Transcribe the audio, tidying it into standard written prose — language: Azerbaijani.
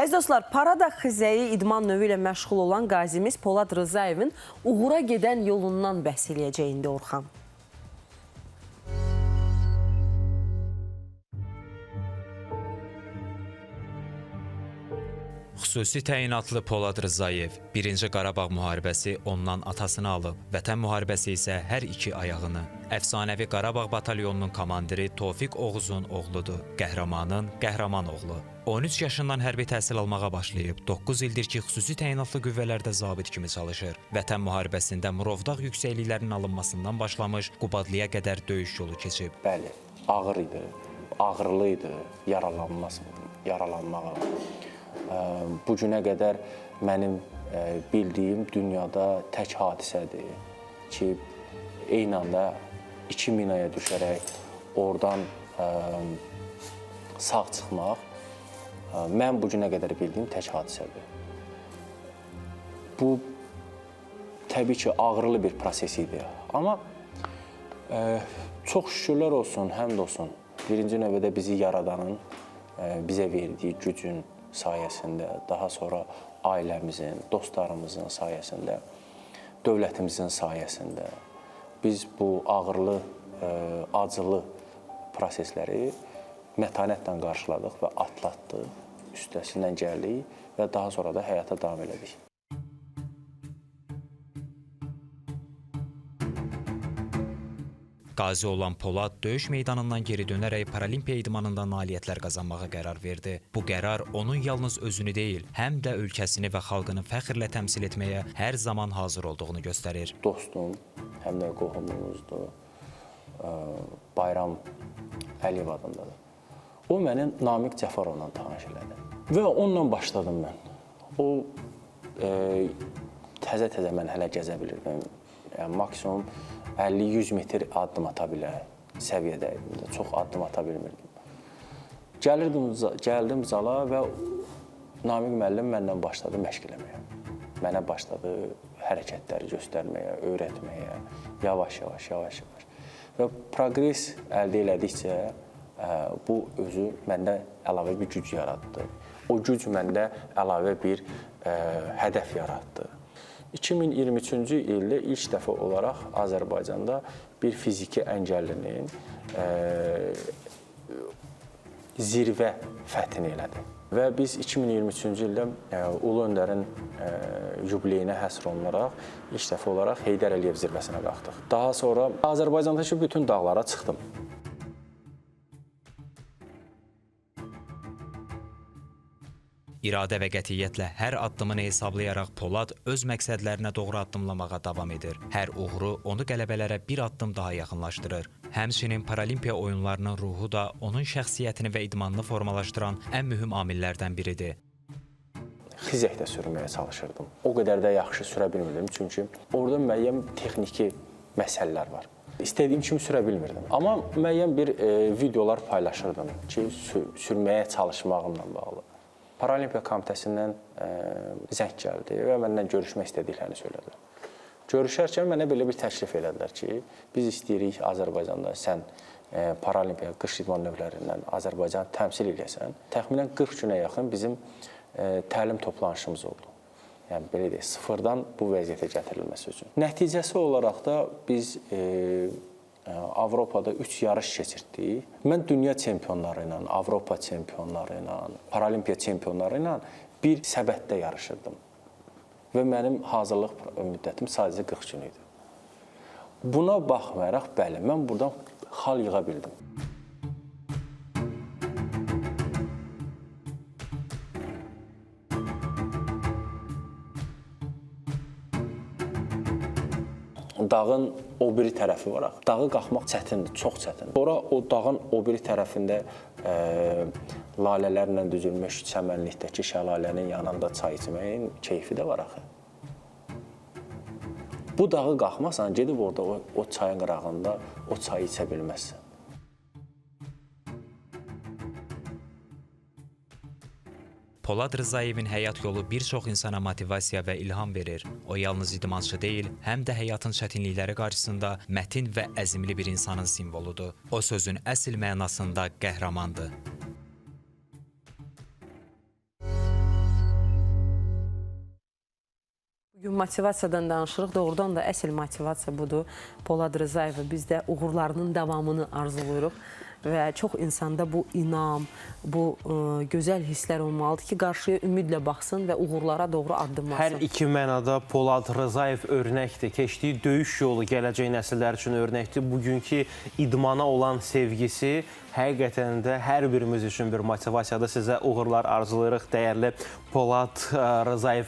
Əziz dostlar, parada xizəyi idman növü ilə məşğul olan qazimiz Polad Rızayevin uğura gedən yolundan bəhs eləyəcək indi Orxan. Xüsusi təyinatlı Polad Rızayev, Birinci Qarabağ müharibəsi ondan atasını alıb, Vətən müharibəsi isə hər iki ayağını. Əfsanəvi Qarabağ batalyonunun komandiri Tofiq Oğuzun oğludur. Qəhrəmanın qəhrəman oğlu. 13 yaşından hərbi təhsil almağa başlayıb, 9 ildir ki, xüsusi təyinatlı qüvvələrdə zabit kimi çalışır. Vətən müharibəsində Murovdağ yüksəkliklərinin alınmasından başlamış Qubadlıya qədər döyüş yolu keçib. Bəli, ağır idi, ağrılı idi yaralanmağa. Bu günə qədər mənim bildiyim dünyada tək hadisədir ki, eyni anda 2 minaya düşərək oradan sağ çıxmaq mən bu günə qədər bildiyim tək hadisədir. Bu təbii ki, ağrılı bir proses idi. Amma çox şükürlər olsun, həmd olsun. Birinci növbədə bizi yaradanın bizə verdiyi gücün sayəsində, daha sonra ailəmizin, dostlarımızın sayəsində, dövlətimizin sayəsində biz bu ağırlı, acılı prosesləri mətanətlə qarşıladıq və atlatdıq, üstəsindən gəldik və daha sonra da həyata davam elədik. Qazi olan Polad döyüş meydanından geri dönərək Paralimpiya idmanında nailiyyətlər qazanmağa qərar verdi. Bu qərar onun yalnız özünü deyil, həm də ölkəsini və xalqını fəxrlə təmsil etməyə hər zaman hazır olduğunu göstərir. Dostum, həm də qohumumuzdur, Bayram Əliyev adındadır. O məni Namiq Cəfarovla tanış elədi və onunla başladım mən. O təzə-təzə mən hələ gəzə bilirdim. Yəni, maksimum 50-100 metr addım ata bilən səviyyədə idim. Çox addım ata bilmirdim. Gəldim zala və Namiq müəllim məndən başladı məşq eləməyə. Mənə başladı hərəkətləri göstərməyə, öyrətməyə, yavaş-yavaş, yavaş-yavaş. Və proqres əldə elədikcə bu özü məndə əlavə bir güc yaratdı. O güc məndə əlavə bir hədəf yaratdı. 2023-cü ildə ilk dəfə olaraq Azərbaycanda bir fiziki əngəllinin zirvə fəthini elədi. Və biz 2023-cü ildə Ulu Öndərin yubileyinə həsr olunaraq ilk dəfə olaraq Heydər Əliyev zirvəsinə qalxdıq. Daha sonra Azərbaycandakı bütün dağlara çıxdım. İradə və qətiyyətlə hər addımını hesablayaraq Polad öz məqsədlərinə doğru addımlamağa davam edir. Hər uğuru onu qələbələrə bir addım daha yaxınlaşdırır. Həmçinin Paralimpiya oyunlarının ruhu da onun şəxsiyyətini və idmanını formalaşdıran ən mühüm amillərdən biridir. Xizəkdə sürməyə çalışırdım. O qədər də yaxşı sürə bilmirdim, çünki orada müəyyən texniki məsələlər var. İstədiyim kimi sürə bilmirdim. Amma müəyyən bir videolar paylaşırdım ki, sürməyə çalışmağımla bağlı. Paralimpiya komitəsindən zəng gəldi və məndən görüşmək istədiklərini söylədilər. Görüşərkən mənə belə bir təklif elədilər ki, biz istəyirik Azərbaycanda sən Paralimpiya qış idman növlərindən Azərbaycanı təmsil eləyəsən. Təxminən 40 günə yaxın bizim təlim toplanışımız oldu. Yəni, belə deyək, sıfırdan bu vəziyyətə gətirilməsi üçün. Nəticəsi olaraq da biz Avropada 3 yarış keçirtdik. Mən dünya çempionları ilə, Avropa çempionları ilə, Paralimpiya çempionları ilə bir səbətdə yarışırdım. Və mənim hazırlıq müddətim sadəcə 40 gün idi. Buna baxmayaraq, bəli, mən buradan xal yığa bildim. Dağın o biri tərəfi var axı. Dağı qalxmaq çətindir, çox çətindir. Sonra o dağın o biri tərəfində lalələrlə düzülmüş çəmənlikdəki şəlalənin yanında çay içməyin keyfi də var axı. Bu dağı qalxmasan, gedib orada o çayın qırağında o çayı içə bilməzsən. Polad Rızayevin həyat yolu bir çox insana motivasiya və ilham verir. O yalnız idmançı deyil, həm də həyatın çətinlikləri qarşısında mətin və əzimli bir insanın simvoludur. O sözün əsl mənasında qəhrəmandır. Bugün motivasiyadan danışırıq. Doğrudan da əsl motivasiya budur. Polad Rzayev biz də uğurlarının davamını arzulayırıq və çox insanda bu inam, bu gözəl hisslər olmalıdır ki, qarşıya ümidlə baxsın və uğurlara doğru addımlasın. Hər iki mənada Polad Rzayev örnəkdir. Keçdiyi döyüş yolu gələcək nəsillər üçün örnəkdir. Bugünkü idmana olan sevgisi həqiqətən də hər birimiz üçün bir motivasiyadır. Sizə uğurlar arzulayırıq, dəyərli Polad Rzayev.